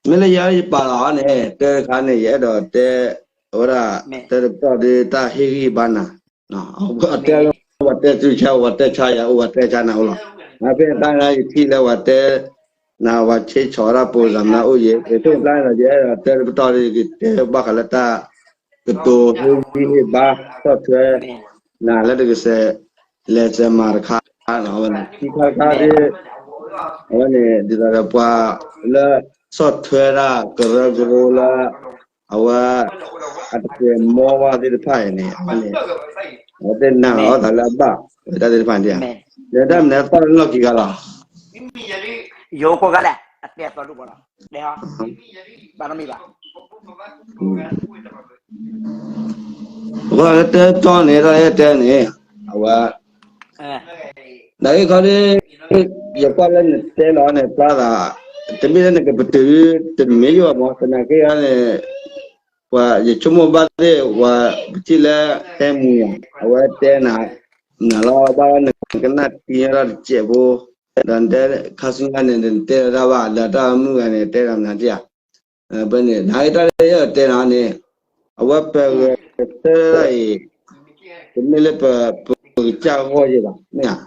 မ့ၢ်လၢယၤယပာ်လီၤန့ၣ် တဲတခါန့ၣ် ယအဲၣ်ဒိးတဲ အဝဲဒၣ် တဲတပတီၢ်ဒီးတၢ်ဟ့ၣ်ဂံၢ်ဘါနၤ အတဲဝဲတဲဆူဆါ ဝဲတဲဆါယၤအိၣ် ဝဲတဲဆါနၤအိၣ်လီၤ. ဖဲန့ၣ်တၢ်န့ၣ် ယထံၣ်လၢဝဲတဲ နဝဲဆ့ဆီၣ်ဒၣ်ပိစၢမနၤအိၣ်ယဲ ဖဲန့ၣ်တၢ်န့ၣ်ဒီး ယအဲၣ်ဒိးတဲတပတီၢ်ဒီး ယကတဲဘၣ်ဃးလၢတၢ် ကတိၤဟ့ၣ်ဂံၢ်ဟ့ၣ်ဘါ ဆီၣ်ထွဲ နၤလၢတကစဲး လဲၤစဲးမၤတခါ အဝဲန့ၣ် ခံခါတခါဒီး အဝဲန့ၣ် ဒ်သိးဒီးပှၤလၢ ဆီၣ်ထွဲဒၣ်ကရၢကရိလၢ အဝဲ အတကွဲးမီဝဲသ့ၣ်တဖၣ်အံၤန့ၣ် အဝဲန့ၣ် အဝဲသ့ၣ်နာ်လီၤအသးလၢအဘၣ် ဝဲတၢ်သ့ၣ်တဖၣ်န့ၣ် လဲၤတၢ်မနုၤသီၣ်လၢလီၢ်ခံဂၤလီၤ ယိၤကိးဂၤလဲၣ် အတဲအသီဒူၣ်ဘၣ်လီၤ တဲဟီ ဘၣ်နီတမံၤဘၣ် အဃိလၢတဲတီန့ၣ် တၢ်အဲၣ်တဲန့ၣ် အဝဲ နဂ့ၢ်ခီဒ် ယကွၢ်လၢနတဲလီၤန့ၣ် ပျၢ်သး တမ့ၢ်လၢနကပတုာ် တမ့ၢ်ယိၣ်ဘၣ်မး သနာ်က့န့ၣ် ပှၤယဆိကမိၣ်ဘၣ်သ့ၣ် ပှၤပထံၣ်လၢဟဲမူၤယၤ အဝဲတဲနၤ နၤလီၤဘၣ်နကနၣ်တံၤညါတၢ်တစဲးဖိ ဒီးနတဲခါဆူညါန့ၣ် နတဲလီၤတၢ်ဘၣ် ဒီးတၢ်မုၢ်ဂၤန့ၣ် တဲနၤမနုၤတယၤ ဖဲန့ၣ် နဂ့ၢ်တၢ်လၢယအဲၣ်ဒိးတဲနၤန့ၣ် အဝဲပဂဲၤဆၢထၢၣ်အံၤ တမ့ၢ်လၢပ ပကစၢ်ဂီၢ်ယဲဘၣ် မ့ၢ်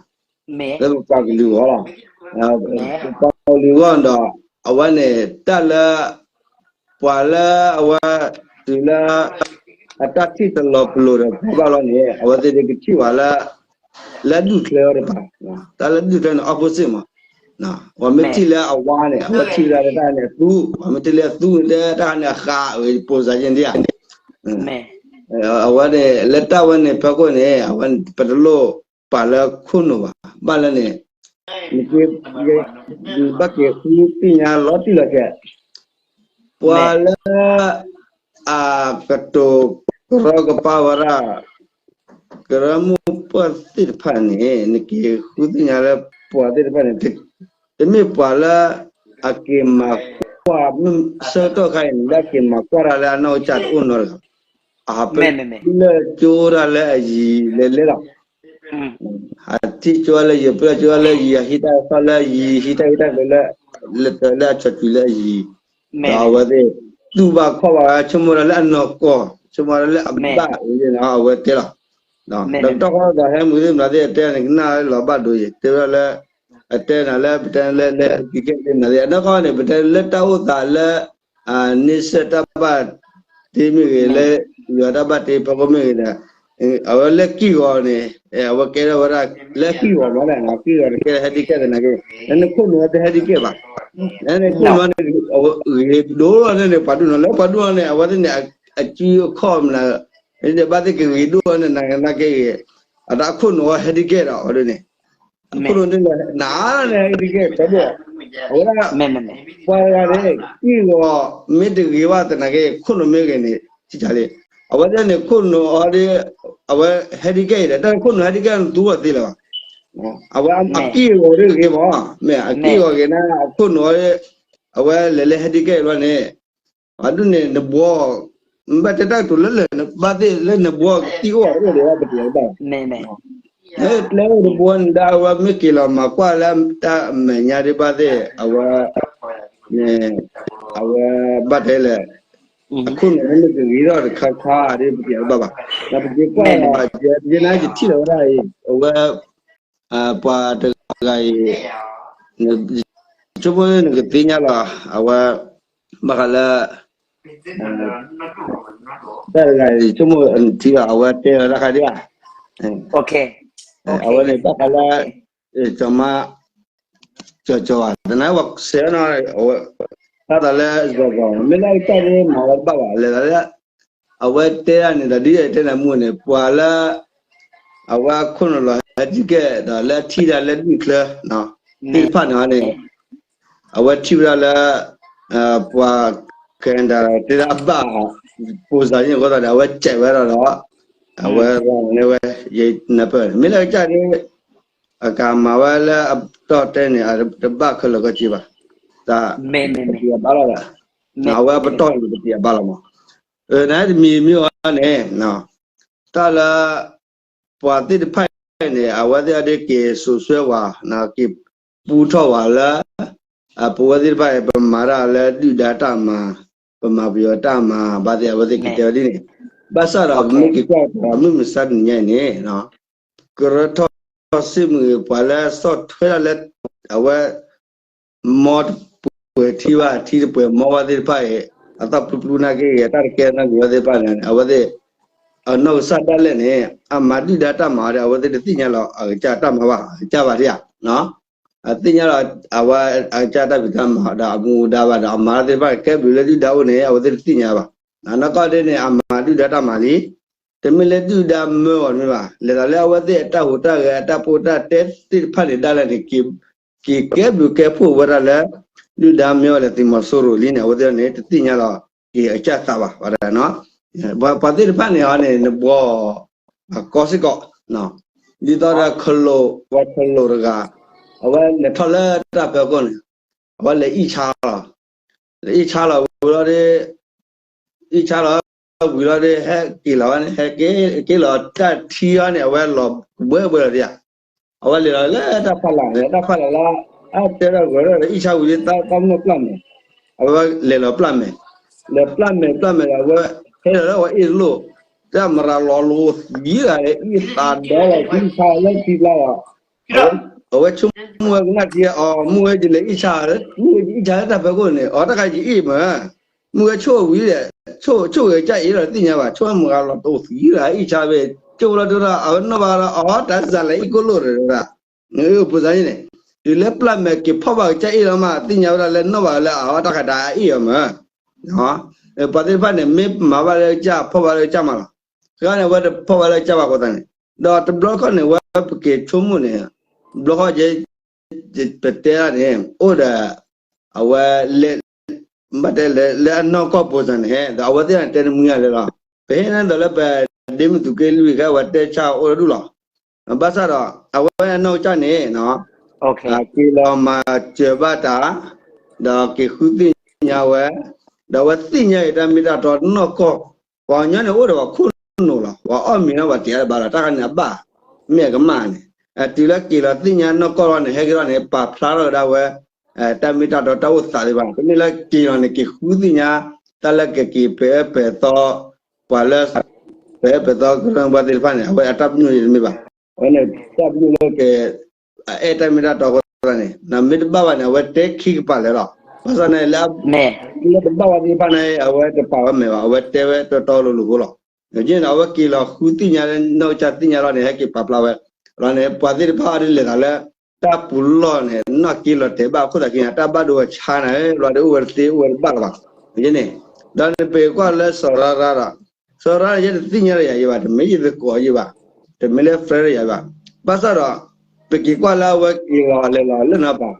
ဧါ လၢပပှၤကလုာ်ဂီၢ်လီၤ ပပှၤကလုာ်ဂီၢ်ဒီး အဝဲန့ၣ် တၢ်လၢ ပှၤလၢအဝဲ တုၤလၢ အတၢ်ထံၣ်တလီၤပလိာ်ဒီးပှၤဘၣ်လီၤန့ၣ် အဝဲသ့ၣ်ကထံၣ်ဝဲလၢ လၢဒူၣ်ချၢတပၤ တၢ်လၢဒူၣ်ချၢန့ၣ် opposite မး ပှၤမ့ၢ်ထံၣ်လၢအဝါန့ၣ် အဝဲထံၣ်ဝဲဒၣ်တၢ်န့ၣ်အသူ ပှၤမ့ၢ်ထံၣ်လၢအသူန့ၣ် တၢ်န့ၣ်အဃး ပိစါယဲၢ်ဒံးဧါ အဝဲန့ၣ် လၢတၢ်ဝဲန့ၣ်ဖဲခိၣ်န့ၣ် အဝဲပတလိၣ်ပာ်လၢခိၣ်နူာ်ဘၣ် ဘၣ်လၢန့ၣ် နက ဘၣ်က့ၤဃုသ့ၣ်ညါလီၤတံၢ်လီၤဆဲး ပှၤလၢ အကတိၤကရီကပါဝဲဒၣ် ကရၢမိၢ်ပှၢ်သ့ၣ်တဖၣ်န့ၣ် နက့ၤဃုသ့ၣ်ညါလၢပှၤသ့ၣ်တဖၣ်န့ၣ် တမ့ၢ်ပှၤလၢ အက့ၤမၤကွၢ် ဆၢကတီၢ်ခါအံၤန့ၣ် လၢအက့ၤမၤကွၢ်တၢ်လၢအနီၢ်ကစၢ်တအိၣ်နီတဂၤ အဟးပလၢကၠိတၢ်လၢအယံၤလဲၤလဲၤလီၤ အထံၣ်ကၠိလၢယံၤ ပလၢကၠိလၢယံၤ အဟံးတၢ်သီၣ်လၢယံၤ ဟံးတၢ်ဂ့ၢ်တၢ်ကျိၤလၢ လၢတၢ်လၢအဆီၣ်ထွံၣ်လၢအယံၤ ဒီးအဝဲသ့ၣ် တူၢ်ဘၣ်ခီၣ်ဘၣ်ဝဲ ဆိကမိၣ်တၢ်လၢအနီၢ်ကီၢ် ဆိကမိၣ်တၢ်လၢအဘၣ်အံၤန့ၣ် အဝဲတဲလီၤ ဒီးတၢ်ခီၣ်သးဟဲမုာ်သ့ၣ်မနုၤသ့ၣ် အတဲန့ၣ် ကနၣ်လီၤဘၣ်ဒိယဲ တဲဝဲဒၣ်လၢ အတဲနၤလၢ ပတဲလၢ လၢဟဲဒံကဲသ့ၣ်မနုၤသ့ၣ် အနီၢ်ကီၢ်န့ၣ် ပတဲလၢတၢ်အိၣ်သးလၢ န့ဆၢၣ်တၢ်ဘၣ်တ့မ့ၢ်ဂ့ၤ လၢယွၤတၢ်ဘၣ်တ့ဖီခိၣ်မ့ၢ်ဂ့ၤဒီး အဝဲလၢကံၢ်ဂီၤန့ၣ် အဝဲကဲထီၣ်ဝဲဒၣ် လၢကံၢ်ဂီၤမးလဲၣ် ကံၢ်ဂီၤတကဲဟဲဒံကဲသနာ်က့ လၢနခိၣ်နူာ်ဝဲတဟဲဒံကဲဘၣ် လၢနခိၣ်နူာ်န့ၣ် ဂ့ၤဒိၣ်လီၤန့ၣ် ပှၤဒူၣ်နီၤ လၢပှၤဒူၣ်န့ၣ် အဝဲသ့ၣ်န့ၣ် အစုအခီၣ်မနုၤ ဘၣ်သ့ၣ်ကဂ့ၤဒိၣ်န့ၣ် နကနၣ်က့ဂ့ၤ အတၢ်ခိၣ်နူာ်ဝဲဟဲဒံကဲဒီး အဝဲဒ်န့ၣ် အခိၣ်နူာ်န့ၣ် နၤန့ၣ်ဟဲဒံကဲ တဲဘၣ် အဝဲဒၣ် ပှၤတဂၤန့ၣ် ကံၢ်ဂီၤမ့ၢ်တဂ့ၤဘၣ်သနာ်က့ ခိၣ်နူာ်မ့ၢ်ဂ့ၤန့ၣ် ထံၣ်တၢ်လံ အဝဲသ့ၣ်န့ၣ် ခိၣ်နူာ်အီၤဒီး အဝဲဟဲဒံကဲအံၤဒီး တၢ်ခိၣ်နူာ်ဟဲဒံကဲနသူဝဲသ့လၢၤဘၣ် အဝဲအကံၢ်ဂီၤဒ်ဂ့ၤမး မ့ၢ်အကံၢ်ဂီၤဂ့ၤန့ၣ် အခိၣ်နူာ်အီၤဒီး အဝဲလဲၤလၢဟဲဒံကဲအံၤဘျီန့ၣ် ပှၤဒူၣ်န့ၣ် နဘှီ ဘၣ်တဲတၢ်ကတိၤလၢလၢာ် ဘၣ်သ့ၣ်လၢနဘှီကသံၣ်အိၣ်အအိၣ်ဒီးပတယၤဘၣ် လၢကျဲအိၣ်တဘှီန့ၣ်ဒၣ်ဝဲမ့ၢ်က့ၤလီၤမၤကွၢ်လၢတၢ်အမဲာ်ညါဒ်ဘၣ်သ့ၣ် အဝဲ န့ၣ် အဝဲဘၣ်တဲလဲၣ် အခိၣ်နူာ်မ့ၢ်တဂ့ၤထီၣ်တခါခါဒ်ပတယၤဘၣ်ဘၣ် ဒီးပက့ၤကွၢ်ဒီး ယဲနါယထံၣ်လီၤဝဲဒၣ်အံၤ အဝဲ ပှၤတဂၤအံၤ ဆိကမိၣ်နကသ့ၣ်ညါလီၤ အဝဲ ဘၣ်ဃးလၢ တၢ်တဂၤအံၤ ဆိကမိၣ်နထံၣ်ဘၣ် အဝဲတဲလီၤတၢ်ခါဒ်ဧါ အဝဲန့ၣ် ဘၣ်ဃးလၢ ကၠီၤမါ ကၠီၤကၠီၤဘၣ် သနာ်က့ပှၤစဲးနီၤ အဝဲ တၢ်သးလၢ ကၠီၤကၠီၤ မ့ၢ်လၢကစၢ်ဒ်မၤဝဲတဘၣ်ဘၣ် လဲၤသးလၢ အဝဲတဲဒၣ်န့ၣ်ဒီး ဒ်အတဲနၤမူန့ၣ် ပှၤလၢ အဝဲခိၣ်နူာ်လီၤဟဲဒံကဲ ဒီးလၢထံၣ်တၢ်လၢဒူၣ်ချၢ သ့ၣ်တဖၣ်န့ၣ်န့ၣ် အဝဲထံၣ်ဝဲဒၣ်လၢ ပှၤ Canada တဲဒၣ်အဘၣ် ပိစါယဲၢ်အဃိသတးန့ၣ် အဝဲစဲးဝဲဒၣ်ဒီး အဝဲန့ၣ်ဝဲ ယနၢ်ပၢၢ်န့ၣ် မ့ၢ်လၢကစၢ်ဒ် အကမၤဝဲလၢအပတီၢ်တဲန့ၣ် အတဘၣ်ခဲလၢာ်ခဲဆ့ဘၣ် တၢ် ပတံၢ်အဘၣ်လီၤဒီး အဝဲအပတီၢ်န့ၣ် ပတံၢ်အဘၣ်လီၤမး နတမံၤမ့ၢ်အီၤန့ၣ် တၢ်လၢ ပှၤသ့ၣ်တဖၣ်န့ၣ် အဝဲသ့ၣ်အဒ့က့ၤစိာ်ဆှၢဝဲ က့ၤပူထီၣ်ဝဲလၢ ပဝဲသ့ၣ်တဖၣ်အံၤ ပမၤတၢ်လၢဒုၣ်ဒါတၢ်မၤ, ပမၤပယီၤတၢ်မၤ ဘၣ်သ့ၣ် အဝဲသ့ၣ်ကတဲဝဲဒ်န့ၣ်. ဘၣ်ဆၣ်ဒီး ပမ့ၢ်က့ၤကွၢ်တၢ်မုၢ်မဆါတနံၤညါအံၤန့ၣ် ကရၢထီၣ်စ့ၢ်မုၢ်ဂ့ၤ ပှၤလၢဆီၣ်ထွဲတၢ်လၢ အဝဲ မီတပှဲၤထံဘၣ် ထံတပှဲၤမီဘၣ်သ့ၣ်တဖၣ်အံၤ အသီၣ်ပျူၤပျူၤနာ်က့ဂ့ၤ အတၢ်တကဲထီၣ်န့ၣ် အဝဲသ့ၣ်တဖၣ်န့ၣ် အဝဲသ့ၣ် အနီၢ်ကစၢ်ဒၣ်လဲာ်န့ၣ် အမၤဒုၣ်ဒါတၢ်မၤဒီး အဝဲသ့ၣ်တသ့ၣ်ညါလီၤ အကစၢ်တၢ်မၤဘၣ် အကစၢ်ဘၣ်ဒံးဧါ. အသ့ၣ်ညါလီၤ အဝဲအကစၢ်တၢ်ဖံးတၢ်မၤဒီး အမူဒါဘၣ်ဒီး အမၤသ့ၣ်တဖၣ် ကဲဘျုးလၢဒုၣ်ဒါအိၣ်န့ၣ် အဝဲသ့ၣ်တသ့ၣ်ညါဘၣ်. နီၢ်ကီၢ်ဒ်န့ၣ် အမၤဒုၣ်ဒါတၢ်မၤလံ တမ့ၢ်လၢဒုၣ်ဒါမၢအီၤတမ့ၢ်ဘၣ်. လဲၤသးလၢအဝဲသ့ၣ်အတၢ်ဟူးတၢ်ဂဲၤ အတၢ်ပီးတၢ်တဲသ့ၣ်တဖၣ်န့ၣ် ဒၣ်လဲာ်န့ၣ် က့ၤကဲဘျုးကဲဖှိၣ်ဝဲဒၣ်လၢ ဒုၣ်ဒါမၢအီၤလဲၤသုးမီၤစိရိၤလံန့ၣ် အဝဲသ့ၣ်န့ၣ် တသ့ၣ်ညါလီၤ က့ၤအကစၢ်သးဘၣ် ဝဲဒၣ်နီၤ. ပှၤသ့ၣ်တဖၣ်န့ၣ်အီၤန့ၣ် နဘှီ အကီစ့ၢ်ကီး ဒ်သိးဒီး ခလိာ် ပှၤခလိာ်တဂၤ အဝဲလဲၤထီၣ်လၢတၢ်ဖၢခိၣ်န့ၣ် အဝဲလဲၤအံၣ်ဆါလီၤ လဲၤအံၣ်ဆါလီၤဝံၤလီၤဒီး အံၣ်ဆါလီၤဝံၤလီၤဒီး ဟဲက့ၤလီၤဝဲန့ၣ် ဟဲက့ၤလီၤတၢ်ထံအီၤန့ၣ် အဝဲလီၤဘှဲဘှဲလီၤဒံးဧါ. အဝဲလဲၤလီၤလၢတၢ်ဖးလၢ်န့ၣ် တၢ်ဖးလၢ်လၢ အတဲဒီးဂဲၤဒီး အံၣ်ဆါဝံၤလံ တၢ်မုၢ်ပျၢ်မဲာ် အဝဲလဲၤလီၤပျၢ်မဲာ် လဲၤပျၢ်မဲာ်ပျၢ်မဲာ်ဒီး အဝဲဟဲလီၤလၢအဝဲအ့ၣ်တလိၣ် တၢ်မရၤလီၤလိၤသံဂၤ အံၣ်သးဒီလီၤ အံၣ်ဆါလၢထံဖျါလီၤ အဝဲဆိကမိၣ်ဝဲကနၣ်ထံအီၤ မုၢ်ဝဲယလဲၤအံၣ်ဆါ မုၢ်ဝဲယအံၣ်ဆါလၢတၢ်ဖၢခိၣ်န့ၣ် အီၤတၢ်ခါယအ့ၣ်မး မုၢ်ဝဲဆိၣ်ဝံၤဒီး ဆိၣ်ဂဲၤကၢ်အ့ၣ်လီၤသ့ၣ်ညါဘၣ် ဆိၣ်မရၤလီၤတိၤသံဂၤ အံၣ်ဆါဝဲ ကၠိလီၤတရၣ် အဝဲနီၣ်ဘၣ်ဒီး အီၤတၢ်စၢ်လဲၤအ့ၣ်ကိၣ်လိၣ်ဒီး ပူၤစါန့ၣ် တုၤလၢပျၢ်မဲာ်က့ၤဖီၣ်ဘၣ်ကစၢ်အ့ၣ်လီၤမး သ့ၣ်ညါဝဲဒၣ်လၢနီၣ်ဘၣ်လၢအဝဲတၢ်ခးဒၣ်အ့ၣ်အီၤမး ပှၤသ့ၣ်တဖၣ်န့ၣ် မ့ၢ်မၤဘၣ်လၢကစၢ် ဖီၣ်ဘၣ်လၢကစၢ်မးလီၤ. တခါန့ၣ် အဝဲတဖီၣ်ဘၣ်လၢကစၢ်ဘၣ်အဃိသတးန့ၣ် ဒီးတဘျီခီၣ်န့ၣ် ဝဲပက့ၤဆိကမိၣ်န့ၣ် ဘျီခီၣ်က့ ပတဲဒၣ်န့ၣ် အိၣ်ဒီး အဝဲ ဘၣ်တဲလၢအနီၢ်ကီၢ်ပူၤစၢ်န့ၣ် ဒီးအဝဲသ့ၣ်န့ၣ်တဲတမံၤဂၤလၢာ်လီၤ. ပဟ့ၣ်န့ၣ်ဒီးလၢပဒ့မုၢ်သုးက့လွံၢ်ခဲ အဝဲတဲဆၣ်အိၣ်လၢဒူၣ်လီၤ. ဘၣ်ဆၣ်ဒီး အဝဲအနီၢ်ကစၢ်န့ၣ် က့ၤလီၤမၤစၢၤဘၣ်တၢ် ဒီးက့ၤဃုသ့ၣ်ညါဝဲ ဒီးအဝဲသ့ၣ်ညါအံၤတၢ်မ့ၢ်တၢ်တီနီၢ်ကီၢ် ပှၤကညီန့ၣ်အိၣ်ဒီးပှၤခိၣ်နူာ်လီၤ ပှၤအီၣ်မ့ၤလီၤ ပှၤတ့အါတဘၣ်လီၤ တၢ်ခါန့ၣ်အဘၣ် မ့ၢ်အကမၣ်န့ၣ် တုၤလၢက့ၤလီၤသ့ၣ်ညါနီၢ်ကီၢ်လီၤန့ၣ် ဟဲက့ၤလီၤန့ၣ် ပာ်ဖျါထီၣ်ကဒါဝဲ တၢ်မ့ၢ်တၢ်တီတၢ်အိၣ်သးသ့ၣ်တဖၣ်န့ၣ် တမ့ၢ်လၢက့ၤလီၤန့ၣ် က့ၤဃုသ့ၣ်ညါ တၢ်လၢကက့ၤပှဲၤအၢပှဲၤသီ ပှၤလၢ ပှဲၤအၢပှဲၤသီကရၢပှၤသ့ၣ်တဖၣ်န့ၣ် အဝဲအတၢ်ပညိၣ်အံၤတမ့ၢ်ဘၣ်. အဝဲန့ၣ် တၢ်ပညိၣ်လၢက အအဲၣ်တၢ်မ့ၢ်တၢ်တီအဃိသတးန့ၣ် မ့ၢ်တဘၣ်ဘၣ်န့ၣ် အဝဲတဲခံကပၤလၢာ်လီၤ. ဘၣ်ဆၣ်န့ၣ် လၢတဘၣ်ဘၣ်သ့ၣ်တဖၣ်န့ၣ် အဝဲတပာ်ဝဲမဲာ်ဘၣ် အဝဲတဲဝဲတီတီလိၤလိၤဖိလီၤ. ယန့ၣ် အဝဲက့ၤလီၤဃုသ့ၣ်ညါလၢနီၢ်ကစၢ်သ့ၣ်ညါလီၤန့ၣ် ဟဲက့ၤပာ်ဖျါဝဲ လီၤန့ၣ် ပှၤသ့ၣ်တဖၣ်အံၤဒ်လဲၤသးလၢ တၢ်ပူၤလီၢ်န့ၣ် နီၢ်က့ၤလီၤတဲာ်ဘၣ်အခိၣ်သးခံန့ၣ် တၢ်ဘၣ်ဒိဝဲဆါန့ၣ် ဘျီဒ်အိၣ်ဝဲတသ့အိၣ်ဝဲတဘၣ်လၢၤဘၣ်. ယန့ၣ် ဒီးနပ့ၤကွၢ်လၢစီၤရါရါဒီး စီၤရါရါယဲတသ့ၣ်ညါလၢယၤယဲဘၣ် တမ့ၢ်ယသကိးယဲဘၣ် တမ့ၢ်လၢ friend လၢယၤဘၣ်. ဘၣ်ဆၣ်ဒီး ပက့ၤကွၢ်လၢအဝဲက့ၤလီၤလဲၤလီၤလၢနီၤပၤ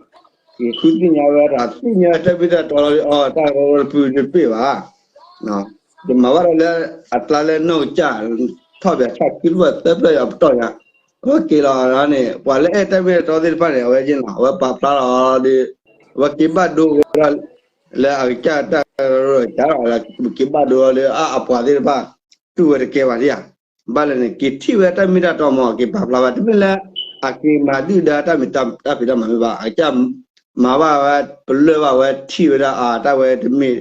က့ၤဃုသ့ၣ်ညါဝဲဒၣ် သ့ၣ်ညါတၢ်မ့ၢ်တၢ်တီလီၤဒီး အီ တၢ်ကရၢတဖုတပ့ၢ်ဘၣ် ယမၤဘၣ်ဒီးလၢအကျါလၢနီၢ်ကစၢ် ထီၣ်ပၠးဆၣ်ခုတဖျၢၣ်သၢဖျၢၣ်အပတီၢ်ညါ အဝဲက့ၤလီၤန့ၣ် ပှၤလၢအဲၣ်တၢ်မ့ၢ်တၢ်တီသ့ၣ်တဖၣ်န့ၣ် အဝဲက့ၤလီၤ အဝဲပာ်ဖျါလီၤဒီး အဝဲက့ၤဘၣ်ဒိဝဲဒၣ် လၢအကစၢ်တၢ်ရၢၢ်ကၢ်လီၤ က့ၤဘၣ်ဒိလီၤလၢအပှၤသ့ၣ်တဖၣ် တူၢ်ဝဲတကဲဘၣ်ဒံးဧါ ဘၣ်လဲၣ်န့ၣ် က့ၤထံၣ်ဝဲတၢ်မ့ၢ်တၢ်တီမး က့ၤပာ်ဖျါဝဲ တမ့ၢ်လၢ အက့ၤမၤဒုၣ်ဒါတၢ်မ့ၢ်တၢ်ဖံးတၢ်မၤမ့ၢ်ဘၣ် အကစၢ်မၤဘၣ်ဝဲ ပလၢၢ်ဘၣ်ဝဲ ထံၣ်ဝဲဒၣ်အတၢ်ဝဲတမ့ၢ်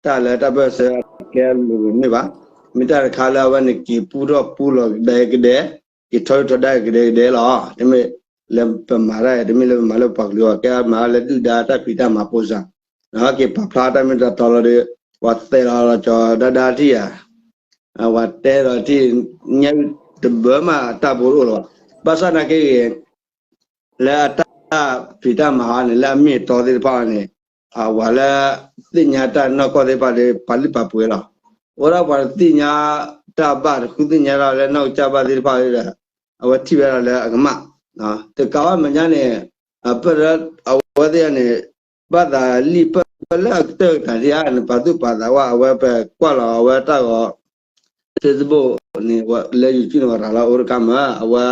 တၢ်လၢတၢ်ပၢၢ်ဆၢကျဲလိၤလိၤမ့ၢ်ဘၣ် မ့ၢ်တၢ်တခါလၢအဝဲန့ၣ် က့ၤပူထီၣ်ပူလီၤကဒဲကဒဲ က့ၤထီၣ်ထီဒါကဒဲကဒဲလီၤ တမ့ၢ်လၢပမၤတၢ် တမ့ၢ်လၢပမၤလၢပှၤကလုာ်အီၤ ကဲမၤလၢဒုၣ်ဒါတၢ်ဖံးတၢ်မၤပိစၢ် က့ၤပာ်ဖျါတၢ်မ့ၢ်တၢ်တီလီၤဒီး ပှၤသဲးလီၤလီၤကၠီၤဒါဒါထံၣ်ဧါ ပှၤတဲလီၤထံၣ် ညါတဘၢမးတၢ်ဘိတအိၣ်လၢၤဘၣ် ဘၣ်ဆၣ်နာ်က့ဂ့ၤ လၢအတၢ်ဖံးတၢ်မၤအီၤန့ၣ် လၢအမ့ၢ်အတီသ့ၣ်တဖၣ်အီၤန့ၣ် အဝဲလၢ သ့ၣ်ညါတၢ်နီၢ်ကီၢ်သ့ၣ်တဖၣ်ဒီး ပာ်လုၢ်ပာ်ပှ့ၤလီၤ. အိၣ်ဒၣ်ပှၤတသ့ၣ်ညါတၢ်ဘၣ် တဃုသ့ၣ်ညါတၢ်လၢနီၢ်ကစၢ်ဘၣ်သ့ၣ်တဖၣ်ဒီး အဝဲထံၣ်ဝဲဒၣ်လၢအကမၣ် တကးဘၣ်မဲာ်ညါန့ၣ် အဝဲသ့ၣ်န့ၣ် ဘၣ်သးလံာ်ပၢၢ်လၢအကတၢၢ်ကတၢၢ်ဒံးဧါန့ၣ် ပာ်သူၣ်ပာ်သးဝဲ အဝဲပကွၢ်လီၤအဝဲတၢ်ဂီၤ Facebook န့ၣ် လၢ YouTube န့ၣ် ပှၤရၤလီၤအိၣ်တခါမး အဝဲ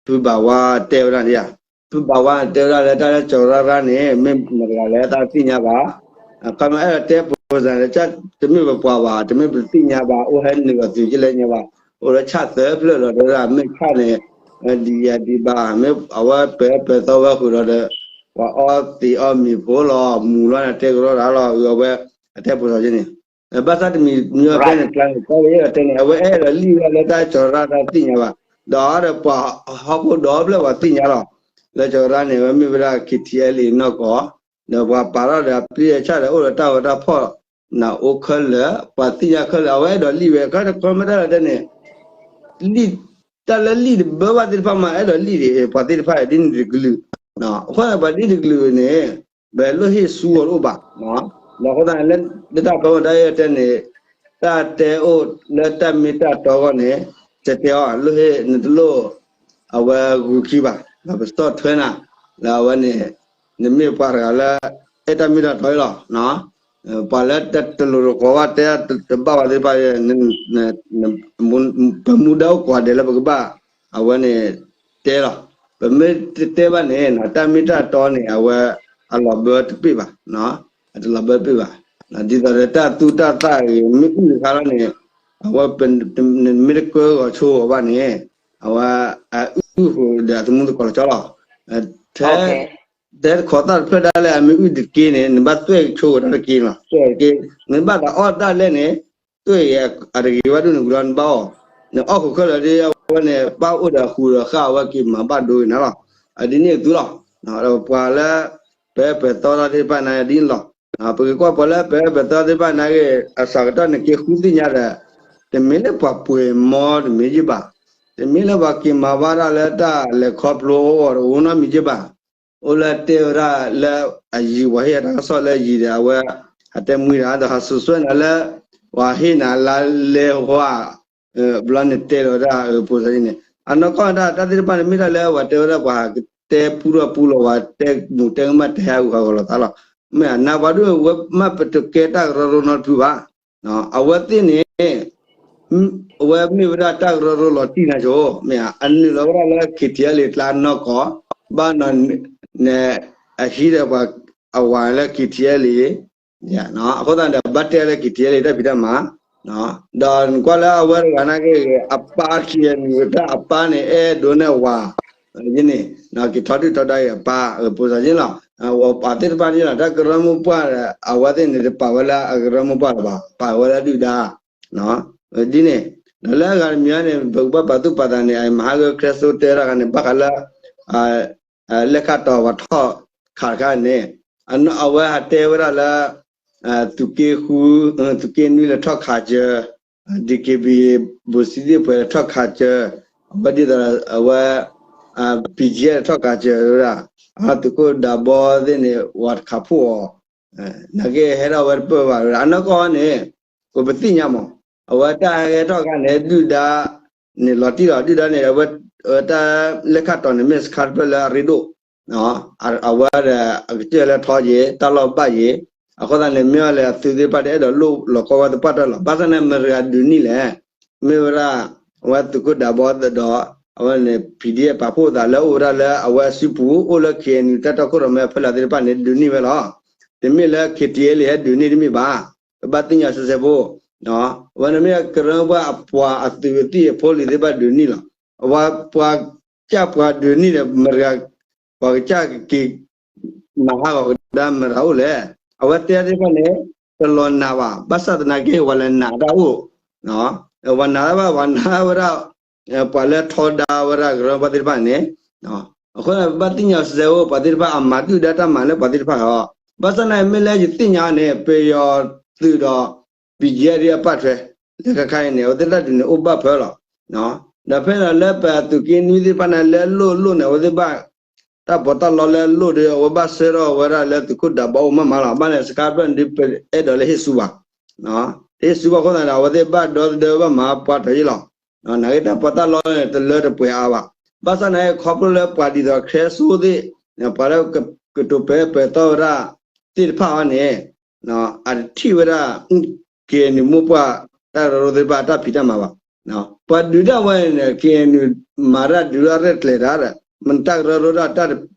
ဖုဘၣ်ဝါတဲဝဲဒၣ်န့ၣ်ဧါ ဖုဘၣ်ဝါတဲဝဲဒၣ်လၢတၢ်လၢကၠီၤရၢ်ရၢ်န့ၣ် မ့ၢ်မတၤတဂၤလဲၣ် တၢ်သ့ၣ်ညါဘၣ် ခီမ့ၢ်အဲၣ်ဒိးတဲပိစၢ်န့ၣ် တမ့ၢ်ပပှၤဘၣ် တမ့ၢ်ပသ့ၣ်ညါဘၣ် အိၣ်ဟဲနုာ်လီၤသုးက့လဲၣ်ညါဘၣ် အိၣ်လၢဆၣ်သၢဖျၢၣ်လီၤ တဲဝဲဒၣ် မ့ၢ်ဆၣ်န့ၣ် ဒ်ယၤဒ်ဘၣ် မ့ၢ်အဝဲပၢၤပၢၤသီဝဲဃုာ်ဒီးဒီး ပှၤအီသံးအီမ့ၤဖိလီၤ မူၤလီၤန့ၣ် တဲကရီတၢ်လီၤ အဝဲ အတဲဖိစီၤက့န့ၣ် ဘၣ်ဆၣ်တမံၤမံၤအီၤဖဲန့ၣ် ကျါန့ၣ် ကီလၢယဲၢ်တဲန့ၣ် အဝဲအဲၣ်ဒိးလံၣ်ဝဲလၢတၢ်ကီၤရၢ်တၢ်သ့ၣ်ညါဘၣ် ဒီးအီၤဒီးပှၤဟီၣ်ခိၣ်ဒီဖျၢၣ်ပှၤသ့ၣ်ညါလီၤ လၢကီၤရၢ်န့ၣ် အဝဲမ့ၢ်ဝဲဒၣ် KTLA နီၢ်ကီၢ် ဒီးပှၤပာ်ထီၣ်ဒီးအပျံၤအဆၣ်ဒီးအိၣ်ဒီးတၢ်ဂီၤတၢ်ဖီၣ် နအိၣ်ခဲလၢာ် ပှၤသ့ၣ်ညါခဲလၢာ် အဝဲအဲၣ်ဒိးလံၣ်ဝဲ ခီတခီမ့ၢ်တၢ်လီၤတဲန့ၣ် လံၣ် တၢ်လၢလံၣ်တဘၢဘၣ်သ့ၣ်တဖၣ်မး အဲၣ်ဒိးလံၣ်ဒံး ပှၤသ့ၣ်တဖၣ်ဒ်န့ၣ်တကလုာ် အဃိသတးပှၤဒ်တကလုာ်န့ၣ် ပလိၣ်ဟ့ၣ်ဆူအီၤတအိၣ်ဘၣ် ဒီးအဃိသတးလၢတၢ်ဖီမတၢ်အဲၣ်တဲန့ၣ် တၢ်တဲအိၣ်လၢတၢ်မ့ၢ်တၢ်တီအဂီၢ်န့ၣ် တဲတဲအီၤ လိၣ်ဟ့ၣ်နတလိၣ် အဝဲဂုာ်ခံဘၣ် ဒီးပဆီၣ်ထွဲနၤ လၢအဝဲန့ၣ် နမ့ၢ်ပှၤတဂၤလၢ အဲၣ်တၢ်မ့ၢ်တၢ်တီအံၤလီၤ ပှၤလၢတလိၤတဃီၤဘၣ်တဲတဘၣ်ဝဲသ့ၣ်တဖၣ် ပမူဒါအိၣ်ကိးဂၤဒဲးလၢပကဘၣ် အဝဲန့ၣ် တဲလီၤ ပမ့ၢ်တတဲဘၣ်န့ၣ် တၢ်မ့ၢ်တၢ်တီန့ၣ် အဝဲ အလီၤဘၢတပ့ၢ်ဘၣ် အတလီၤဘၢတပ့ၢ်ဘၣ် ဒ်သိးဒီးတၢ်သူတၢ်သၣ်ဂ့ၤ မ့ၢ်အုၣ်တခါလီၤန့ၣ် အဝဲ နမ့ၢ်တကၢဂီၤဆိအီၤဘၣ်န့ၣ် အဝဲ အအုၣ်ဃုာ်ဒီးအသမူသကိးလီၤကၠီလီၤ ထဲ ထဲတခီသၣ်တဖျၢၣ်ဒၣ်လဲာ် အမ့ၢ်အုၣ်တက့န့ၣ် နဘၣ်သွဲၣ်ဆိဝဲဒၣ်တက့လီၤ သွဲၣ်တက့ နဘၣ်သးအီၣ်တၢ်လဲၣ်န့ၣ် သွဲၣ်အတဂ့ၤဘၣ်ဒိၣ်န့ၣ်ဝံၤလီၤ နဘၣ်အီၣ် နအီၣ်ခိးခဲလၢာ်ဒီး အဝဲန့ၣ် ဘၣ်အိၣ်ဒီးဃုာ်ဒီးဃၣ်အဝဲက့ၤမၤဘၣ်ဒိက့ၤနၤလီၤ အဒ်န့ၣ်အသိးလီၤ ပှၤလၢ ပအဲၣ်ပၢၢ်သီတၢ်သ့ၣ်တဖၣ်န့ၣ်ဒ်န့ၣ်လီၤ ပကကွၢ်ပှၤလၢပအဲၣ်ပၢၢ်သီသ့ၣ်တဖၣ်န့ၣ်ဂ့ၤ အစှၤကတီၢ်န့ၣ်က့ၤဃုသ့ၣ်ညါဒီး တမ့ၢ်လၢပှၤပှဲၤမီတမ့ၢ်ယ့ၢ်ဘၣ် တမ့ၢ်လၢပှၤက့ၤမၤဘၣ်တၢ်လၢတၢ်လဲၤခီဖျိအဂီၢ်တအိၣ်နီတမံၤယ့ၢ်ဘၣ် အိၣ်လၢတဲဝဲဒၣ်လၢအယံၤ ပှၤဟ့ၣ်အတၢ်ကစီၣ်လၢယံၤဒီး အဝဲ အတဲမှံတၢ် ဒီးဟးစူၤစွဲနၤလၢ ပှၤဟ့ၣ်နၤလါလဲဟါ ဘျီန့ၣ်တဲလီၤဝဲဒၣ် ဖိသၣ်န့ၣ် အနီၢ်ကီၢ်ဒၣ်တၢ်သ့ၣ်တဖၣ်န့ၣ် မ့ၢ်တၢ်လၢပှၤတဲဝဲဒၣ် ပှၤကတဲပူထီၣ်ပူလီၤ ပှၤတဲမူးတဲကမၣ်တဲဟးဂူာ်ဟးဂီၤလိာ်သးလီၤ မ့ၢ်နၤပှၤဒိၣ်ဝဲမ့ၢ်ပတကဲတၢ်ကရၢကရိနီတဖုဘၣ် အဝဲသ့ၣ်န့ၣ် အဝဲမ့ၢ်ဝဲဒၣ်တၢ်ကရၢကရိလီၤတံၢ်နၤဆိ မ့ၢ်ဧါ အနုာ်လီၤဝဲဒၣ်လၢ KTLA ကျါနီၢ်ကီၢ် ဘၣ်နီၤ အဟံးဒီးပှၤ အဝၤလၢ KTLA အဃိသတးန့ၣ် ဘၣ်တဲလၢ KTLA တၢ်ဖံးတၢ်မၤ ဒီးနကွၢ်လၢအဝဲတဂၤနာ်က့ အပၢ်ခံဂၤန့ၣ် တၢ်အပၢ်န့ၣ် အဲၣ်ဒိးန့ၢ်ဝၤ ယန့ၣ် က့ၤထီဒုၣ်ထီဒါအံၤအပၢ် ဖိသၣ်ယ့ၢ်လီၤ ပှၤသ့ၣ်တဖၣ်န့ၣ်လီၤ တၢ်ကရၢမိၢ်ပှၢ် အဝဲသ့ၣ်န့ၣ် တပာ်ဝဲလၢအကရၢမိၢ်ပှၢ်လၢၤဘၣ် ပာ်ဝဲလၢဒုၣ်ဒါ ဒ်န့ၣ် ဒီးလၢအဂၤတမံၤန့ၣ် ပကဘၣ်ပာ်သူၣ်ပာ်သးန့ၣ် မဟါဂၢၢ် ခရၢစိတဲဝဲဒၣ်တခါန့ၣ် ဘၣ်ဃးလၢ လဲၣ်ခၣ်တီၤပှၤထီၣ်ခးတခါန့ၣ် အဝဲဟးတဲဝဲဒၣ်လၢ သုးက့ဃု သုးက့နွံလဲၤထီၣ်ခးစၢၤ DKBA ဘိၣ်စံဒ့ၣ်ပှဲၤလဲၤထီၣ်ခးစၢၤ အဝဲဒ်သိးအဝဲ BGF လဲၤထီၣ်ခးစၢၤဝဲဒၣ် သုးခိၣ်ဒးဘီသ့ၣ်န့ၣ် ဝၤတခးဖှိၣ်အီၤ နာ်က့ဟဲထီၣ်ဝဲတပၢၢ်ဘၣ်ဝဲဒၣ် အနီၢ်ကီၢ်န့ၣ် ပပသ့ၣ်ညါမး အဝဲတၢ်ဟဲထီၣ်ခါန့ၣ် ဒုၣ်ဒါ န့ၣ်လီၤတံၢ်လီၤ ဒုၣ်ဒါန့ၣ် အဝဲတၢ်လဲၣ်ခၣ်တီၤန့ၣ် မ့ၢ်စခါတဖျၢၣ်လၢအရ့ဒိၣ် အဝဲဒီးအကစၢၢ်လၢထီယ့ၤ တၢ်လီၢ်ဘၣ်ယ့ၤ အဃိသတးန့ၣ် မ့ၢ်အီၤလဲၣ် အသုးသ့ၣ်တဖၣ်တအဲၣ်ဒိးလိၣ်လီၤကီဝဲသပှၢ်တၢၢ်လီၤ. ဘၣ်ဆၣ်န့ၣ် မတၤတဂၤဒုးန့ၢ်လဲၣ်. မ့ၢ်ဝဲဒၣ် အဝဲသုးခိၣ်ဒးဘီဒီး အဝဲန့ၣ် PDF ပာ်ဖှိၣ်သးလၢအိၣ်ဝဲဒၣ်လၢအဝဲအစုပူၤ အိၣ်လၢ KNU တၢ်တီခိၣ်ရိၣ်မဲအဖီလာ်သ့ၣ်တဖၣ်န့ၣ် ဒုးန့ၢ်ဝဲလီၤ. တမ့ၢ်လၢ KTLA ဟဲဒုးန့ၢ်တမ့ၢ်ဘၣ်. ပဘၣ်သ့ၣ်ညါစဲစဲဖိ အဝဲန့ၣ်မ့ၢ်ကရၢပှၤအသုးအသံၣ်အဖိလံၤသ့ၣ်တဖၣ်ဒုးန့ၢ်လီၤ. အဝဲပှၤကစၢ်ပှၤဒုးန့ၢ်ဒီး မတၤတဂၤ ပှၤကစၢ်ကက့ၤ မၤဟးဂီၤကဒါမတၤအိၣ်လဲၣ်. အဝဲတဲသ့ၣ်တဖၣ်န့ၣ် တလီၤနာ်ဘၣ်. ဘၣ်ဆၣ်သနာ်က့ ပှၤလဲၤနာ်တၢ်အိၣ်, ပှၤနာ်တၢ်ဘၣ် ပှၤနာ်ဝဲဒၣ် ပှၤလၢထီဒါဝဲဒၣ်ကရၢပှၤသ့ၣ်တဖၣ်န့ၣ်, အဃိ ပဘၣ်သ့ၣ်ညါစဲစဲဖိ ပှၤသ့ၣ်တဖၣ်အမၤဒုၣ်ဒါတၢ်မၤလၢပှၤသ့ၣ်တဖၣ်လီၤ. ဘၣ်ဆၣ်သနာ်က့ မ့ၢ်လၢယသ့ၣ်ညါန့ၣ် ပယီၤသုးဒီး BGF အပၣ်ထွဲ လၢခဲခါအံၤန့ၣ် အဝဲသ့ၣ်တၢ်ဒုးန့ၣ်အိၣ်ဘၣ်ဖၢလီၤ. ဒီးဖဲန့ၣ်လၢပသုးက့နွံသ့ၣ်တဖၣ်န့ၣ် လၢအလိၣ်လိၣ်န့ၣ် အဝဲသ့ၣ်ဘၣ် တၢ်ပီးတၢ်လီလၢအလိၣ်ဒီး အဝဲဘၣ်ဆှၢထီၣ်ဝဲဒၣ်လၢသုးခိၣ်ဒးဘီအိၣ်မးမးလီၤ. ဘၣ်န့ၣ် စခါဖျၢၣ်န့ၣ်ဒုး ပအဲၣ်ဒိးလၢဟ့ၣ်ဆူဘၣ်. တဟ့ၣ်ဆူဘၣ်အဃိသတးန့ၣ် အဝဲသ့ၣ်ဘၣ်ဒီသဒၢဘၣ်မၤပှၤတၢ်ယ့ၢ်လီၤ. နာ်က့တၢ်ပီးတၢ်လီန့ၣ် တလၢတပှဲၤအါဘၣ်. ဘၣ်ဆၣ်သနာ်က့ ခီဖျိလၢပှၤဒ်သိး ခဲစိသ့ၣ် ပှၤလၢကတိၤပၢပၢၤသီဝဲဒၣ်သ့ၣ်တဖၣ်အံၤန့ၣ် အတထံၣ်ဝဲဒၣ် KNU မိၢ်ပှၢ်တၢ်ကရၢကရိသ့ၣ်တဖၣ်အတၢ်ဖံးတၢ်မၤဘၣ်. ပှၤဒုးတၢ်ဝဲန့ၣ် KNU မၤတၢ်ဒုးတၢ်ရဲၣ်ကျဲၤတၢ်ဒီး မ့ၢ်တၢ်ကရၢကရိတၢ်